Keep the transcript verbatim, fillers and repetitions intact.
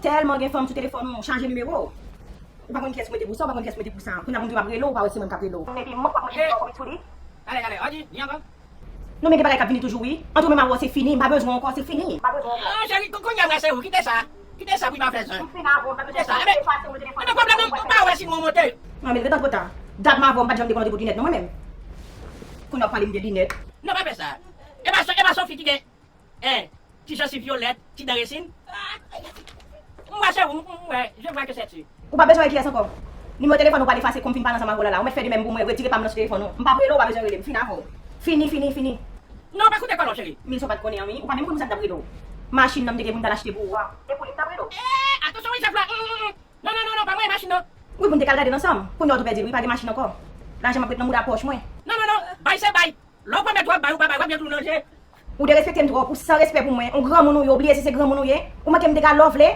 Tèlman gen fanm sou telefòn ou, chanje nimewo. Ou pa konn kiyès mete pou sa, ou pa konn kiyès mete pou sa. Kounye a pou m di w ap rele w, ou pa wè se mwen k ap rele w. Epi mank w ap manje twò kòmit sou li. Talè, talè, Odi, di ankò. Non, men gen bagay k ap vini toujou, wi. Antre menm avè w, se fini. M pa bezwen w ankò, se fini. M pa bezwen w ankò. Ah, cheri, kounye a m wè se ou. Kite sa. Kite sa pou m ap fè zwen. M fini avè w, m pa bezwen Kite sa. w Ebyen, efase mwen telefòn. Ebyen, pwoblèm nan, m pa wè si nou monte. Non, men gentan twò ta. Dat m avè w, m pa t janm dekonn w te pot linèt, non, mwen menm. Kounye a w ap pale m de linèt. Non, pa fè sa. E pa, e pa Sofi ki gen, en, ti jansiv vyolèt, ti dan resin. M wè se ou, m wè, je vois que c'est tu. Ou pa bezwen wè kiyès ankò. Nimewo telefòn ou pral efase kou m fin pale ansanm avè w la la. Ou mèt fè de menm pou mwen, retire pa m nan sou telefòn ou. M p ap rele w, ou pa bezwen rele m. Fini avè w. Fini, fini, fini. Non, pa koute kòlò, cheri. Men sa w pa t konnen an, wi. Ou pa menm konn pou sa m t ap rele w. Machin nan m te gen pou m t al achte pou ou a. E pou li m t ap rele w. Eh, atansyon, wi, chèf la. Mm, mm, mm. Non, non, non non, pa mwen machin nan. Wi, pou n te k al gade l ansanm. Kounye a w tou pèdi l, wi, pa gen machin ankò. Lajan m ap ret nan mouda pòch mwen. Non, non, non, bay se bay. Lè w pwomèt w ap bay, ou pa bay, w ap gen twou nan je. Ou derespekte m twòp, ou san respè pou mwen, ou granmoun ou ye, ou bliye si se granmoun ou ye, ou manke m dega love le,